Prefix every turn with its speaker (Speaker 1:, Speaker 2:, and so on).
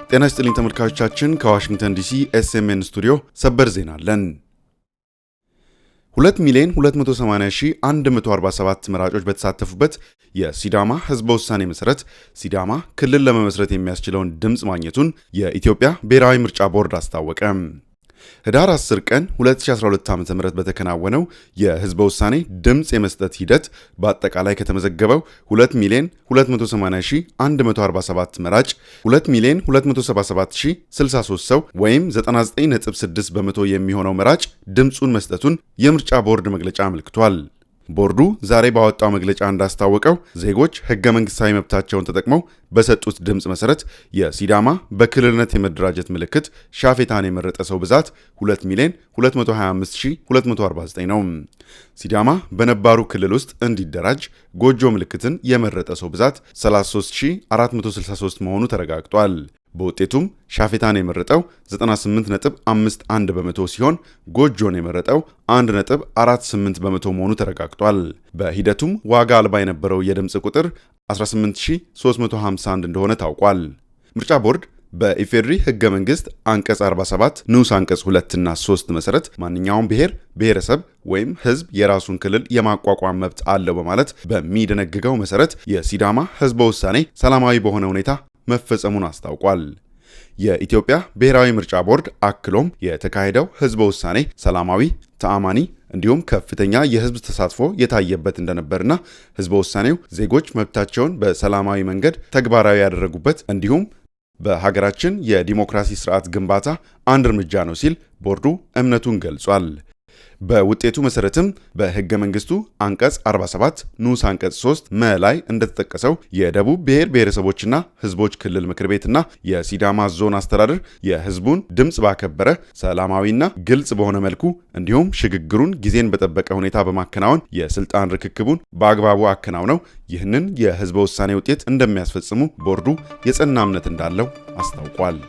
Speaker 1: ጤና ይስጥልኝ ተመልካቾቻችን፣ ከዋሽንግተን ዲሲ ኤስኤምኤን ስቱዲዮ ሰበር ዜና አለን። 2 ሚሊዮን 280,147 መራጮች በተሳተፉበት የሲዳማ ህዝበ ውሳኔ መሰረት ሲዳማ ክልል ለመመስረት የሚያስችለውን ድምፅ ማግኘቱን የኢትዮጵያ ብሔራዊ ምርጫ ቦርድ አስታወቀ። ህዳር 10 ቀን 2012 ዓ.ም በተከናወነው የህዝበ ውሳኔ ድምፅ የመስጠት ሂደት በአጠቃላይ ከተመዘገበው 2 ሚሊዮን 280,147 መራጭ 2 ሚሊዮን 277,063 ሰው ወይም 99.6% የሚሆነው መራጭ ድምፁን መስጠቱን የምርጫ ቦርድ መግለጫ አመልክቷል። ቦርዱ ዛሬ ባወጣው መግለጫ እንዳስታወቀው ዜጎች ህገ መንግስታዊ መብታቸውን ተጠቅመው በሰጡት ድምፅ መሰረት የሲዳማ በክልልነት የመደራጀት ምልክት ሻፌታን የመረጠ ሰው ብዛት 2 ሚሊዮን 225249 ነው። ሲዳማ በነባሩ ክልል ውስጥ እንዲደራጅ ጎጆ ምልክትን የመረጠ ሰው ብዛት 33463 መሆኑ ተረጋግጧል። በውጤቱም ሻፌታን የመረጠው 98.51% ሲሆን ጎጆን የመረጠው 1.48% መሆኑ ተረጋግጧል። በሂደቱም ዋጋ አልባ የነበረው የድምፅ ቁጥር 18351 እንደሆነ ታውቋል። ምርጫ ቦርድ በኢፌድሪ ህገ መንግስት አንቀጽ 47 ንዑስ አንቀጽ 2 እና 3 መሰረት ማንኛውም ብሔር፣ ብሔረሰብ ወይም ህዝብ የራሱን ክልል የማቋቋም መብት አለው በማለት በሚደነግገው መሰረት የሲዳማ ህዝበ ውሳኔ ሰላማዊ በሆነ ሁኔታ መፈጸሙን አስታውቋል። የኢትዮጵያ ብሔራዊ ምርጫ ቦርድ አክሎም የተካሄደው ህዝበ ውሳኔ ሰላማዊ፣ ተአማኒ እንዲሁም ከፍተኛ የህዝብ ተሳትፎ የታየበት እንደነበርና ህዝበ ውሳኔው ዜጎች መብታቸውን በሰላማዊ መንገድ ተግባራዊ ያደረጉበት እንዲሁም በሀገራችን የዲሞክራሲ ስርዓት ግንባታ አንድ እርምጃ ነው ሲል ቦርዱ እምነቱን ገልጿል። በውጤቱ መሰረትም በህገ መንግስቱ አንቀጽ 47 ንዑስ አንቀጽ 3 መ ላይ እንደተጠቀሰው የደቡብ ብሔር ብሔረሰቦችና ህዝቦች ክልል ምክር ቤትና የሲዳማ ዞን አስተዳደር የህዝቡን ድምፅ ባከበረ ሰላማዊና ግልጽ በሆነ መልኩ እንዲሁም ሽግግሩን ጊዜን በጠበቀ ሁኔታ በማከናወን የስልጣን ርክክቡን በአግባቡ አከናውነው ይህንን የህዝበ ውሳኔ ውጤት እንደሚያስፈጽሙ ቦርዱ የጸና እምነት እንዳለው አስታውቋል።